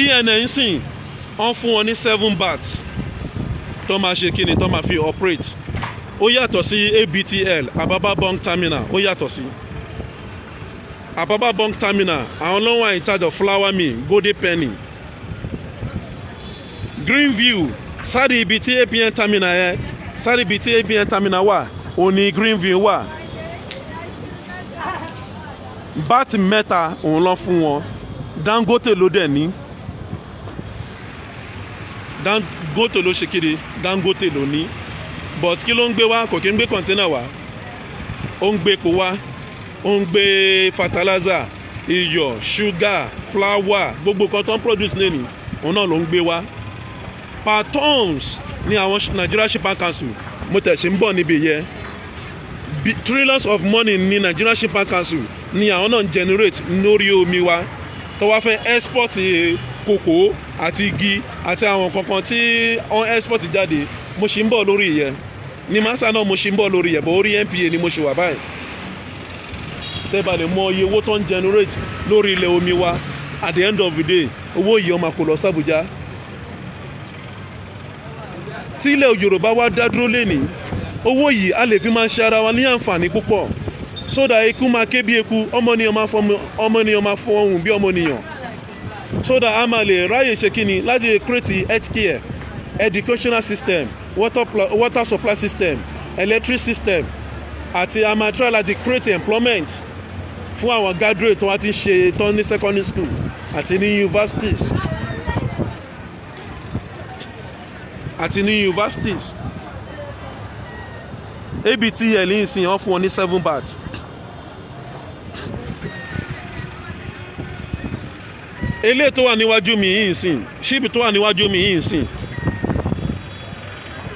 ENN sìn, wọ́n fún wọn ní seven berths tó máa ṣe kíni, tó máa fi operate. Ó yàtọ̀ sí ABTL, Apapa Bulk Terminal. Ó yàtọ̀ sí Apapa Bulk Terminal. Àwọn ló wà in charge of flour mill, Golden Penny, Greenview. Sáré ibi tí APN terminal yẹn, sáré ibi tí APN terminal wà, òní Greenview wà. Berth mẹ́ta òun lọ fún wọn. Dangote ló dẹ̀ ní, Dangote ló ṣe kiri, Dangote ló ní. But kí ló ń gbé wá? Kò kí ń gbé container wá, ó ń gbé epo wá, ó ń gbé fertilizer, iyọ̀, sugar, flour, gbogbo nǹkan tó ń produce lẹ́nu, òun náà ló ń gbé wá. Per tons ní àwọn Nigeria Shipping Council. Mo tẹ̀ ṣe ń bọ̀ níbi yẹn. Trillions of money ní Nigeria Shipping Council ní àwọn náà ń generate lórí omi wa, tó wá fẹ́ export kòkó àti igi àti àwọn kankan tí wọ́n export jáde. Mo ṣì ń bọ̀ lórí ìyẹn ní masa náà, mo ṣì ń bọ̀ lórí ìyẹn bọ̀. Orí NPA ni mo ṣe wà báyìí. Tẹ́ bá lè mọ iye owó tó ń generate lórí ilẹ̀ omi wa, at the end of the day, owó yìí, ó máa kó lọ sí Àbújá. Tí ilẹ̀ Yorùbá wá dá dúró lénìí, owó yìí a lè fi máa ṣe ara wa ní àǹfààní púpọ̀, so that eku máa ké bí eku, ọmọnìyàn máa fọmọ, ọmọnìyàn máa fọhùn bí ọmọnìyàn, so that a máa lè ráyè ṣe kíni láti create health care, educational system, water supply system, electric system, àti a máa try láti create employment fún àwọn graduate tó wá ti ń ṣe tán ní secondary school àti ní universities àti ní universities. ABTL ń sìn, wọ́n fún wọn ní seven berths. Eléyìí tó wà níwájú mi yìí ń sìn, ship tó wà níwájú mi yìí ń sìn,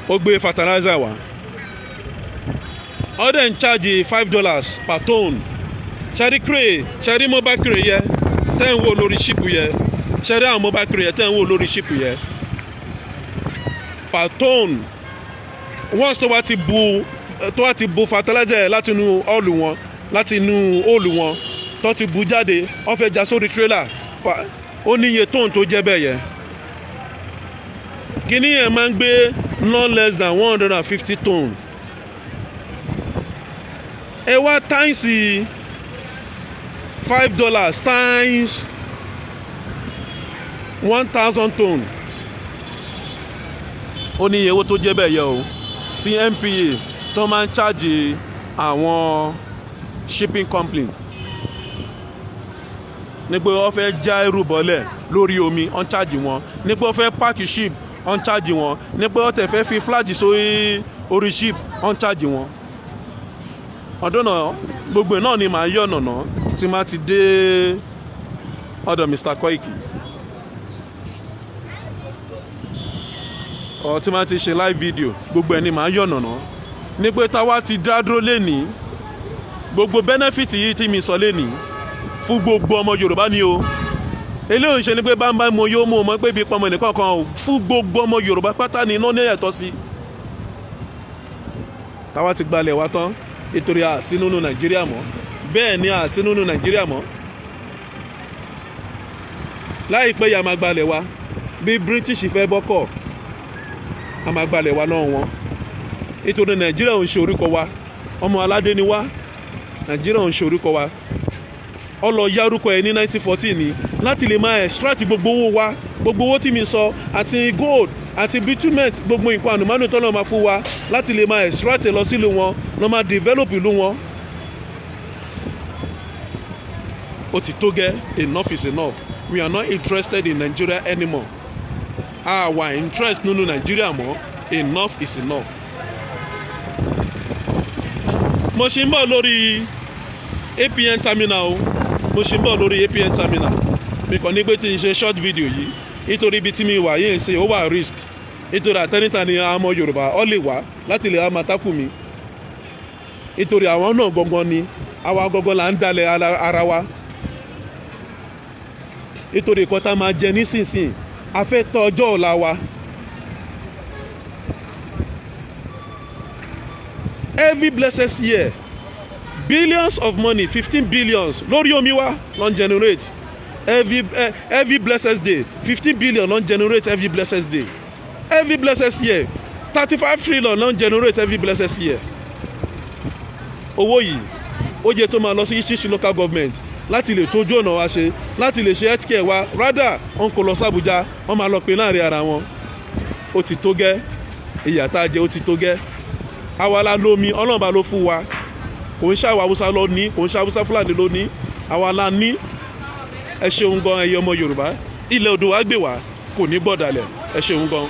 ó gbé fertilizer wá. Ó dẹ̀ ń charge $5 per ton. Ṣẹ́rí crane, ṣẹ́rí mobile crane yẹ tẹ́ ń wò lórí ship yẹ, ṣẹ́rí àwọn mobile crane yẹ tẹ́ ń wò lórí ship yẹ, per ton, once tó bá ti bu fertilizer yẹn láti inú hold wọn, láti inú hold wọn tó ti bu jáde, wọ́n fẹ́ já sórí trailer, ó ní iye tóun tó jẹ́ bẹ́ẹ̀ yẹn. Kíní yẹn máa ń gbé no less than 150 ton. Ẹ wá times $5 times 1,000 ton, ó ní iye owó tó jẹ́ bẹ́ẹ̀ yẹ o, tí NPA tó máa ń charge àwọn shipping company ní pé wọ́n fẹ́ já ẹrù bọ́lẹ̀ lórí omi, wọ́n charge wọn ní pé wọ́n fẹ́ park ship, wọ́n charge wọn ní pé wọ́n tẹ̀ fẹ́ fi flag sórí orí ship, wọ́n charge wọn. Ọdún náà, gbogbo náà ni màá yọ̀ nànà tí màá ti dé ọ̀dọ̀ Mr. Koiki, ọ̀ tí màá ti ṣe live video, gbogbo ẹ̀ ni màá yọ̀ nànà ní pé táwa ti dá dúró lénìí. Gbogbo benefit yìí tí mi sọ lénìí, fún gbogbo ọmọ Yorùbá ni o. Eléyìí ṣe ni pé bámbá mo yóò mú ọmọ pé ibi pọmọ nìkan kan o. Fún gbogbo ọmọ Yorùbá pátá ni iná ní ẹ̀tọ́ sí. Táwa ti gbalẹ̀ wa tán, nítorí a sí nínú Nàìjíríà mọ́. Bẹ́ẹ̀ ni, a sí nínú Nàìjíríà mọ́. Láìpẹ́ yà, máa gbalẹ̀ wa. Bí British fẹ́ bọ́kọ̀, a máa gbalẹ̀ wa lọ́wọ́ wọn, nítorí Nàìjíríà ò ń ṣe orúkọ wa. Ọmọ aládé ni wá. Nàìjíríà ò ń ṣe orúkọ wa. Ó lọ yárúkọ ẹ ní 1914 ni láti lè máa extract gbogbo owó wa, gbogbo owó tí mi sọ, àti gold àti bitumen, gbogbo nǹkan àlùmọ́nì tó lọ́ọ́ máa fún wa, láti lè máa extract lọ sílùú wọn, lọ́ máa develop ìlú wọn. Ó ti tó gẹ́. Enough is enough. We are not interested in Nigeria anymore. A wà interest nínú Nigeria mọ́. Enough is enough. Mo ṣì ń bọ̀ lórí APN terminal o. Mo ṣì ń bọ̀ lórí APN terminal. Mi kàn ní pé tí n ṣe short video yìí, nítorí ibi tí mi wà yìí ń ṣe, ó wà risk, nítorí àtẹnitá ni àwọn ọmọ Yorùbá ọ lè wá láti lè máa tákù mi, nítorí àwọn náà gangan ni àwa gangan là ń dalẹ̀ ara wa, nítorí nǹkan tá a máa jẹ nísinsìnyí, a fẹ́ tọ́ ọjọ́ ọ̀la wa. Every blessed year, billions of money, 15 billions lórí omi wa ló ń generate. Every blessed day, 15 billion ló ń generate every blessed day. Every blessed year, 35 trillion ló ń generate every blessed year. Owó yìí, ó jẹ́ tó máa lọ sí each local government láti lè tójú ọ̀nà wa ṣe, láti lè ṣe healthcare wa. Rather, wọn kò lọ sí Àbújá, wọ́n máa lọ pé láàrin ara wọn. Ó ti tó gẹ́. Ìyà tá a jẹ, ó ti tó gẹ́. Àwa la lómi, Ọlọ́run bá ló fún wa. Kò ń ṣàwọ̀ Haúsá ló ní, kò ń ṣe Haúsá Fúlàní ló ní, àwa la ní. Ẹ ṣeun gan, ẹ̀yin ọmọ Yorùbá. Ilẹ̀ odò wa gbè wá, kò ní gbọ̀dàlẹ̀. Ẹ ṣeun gan.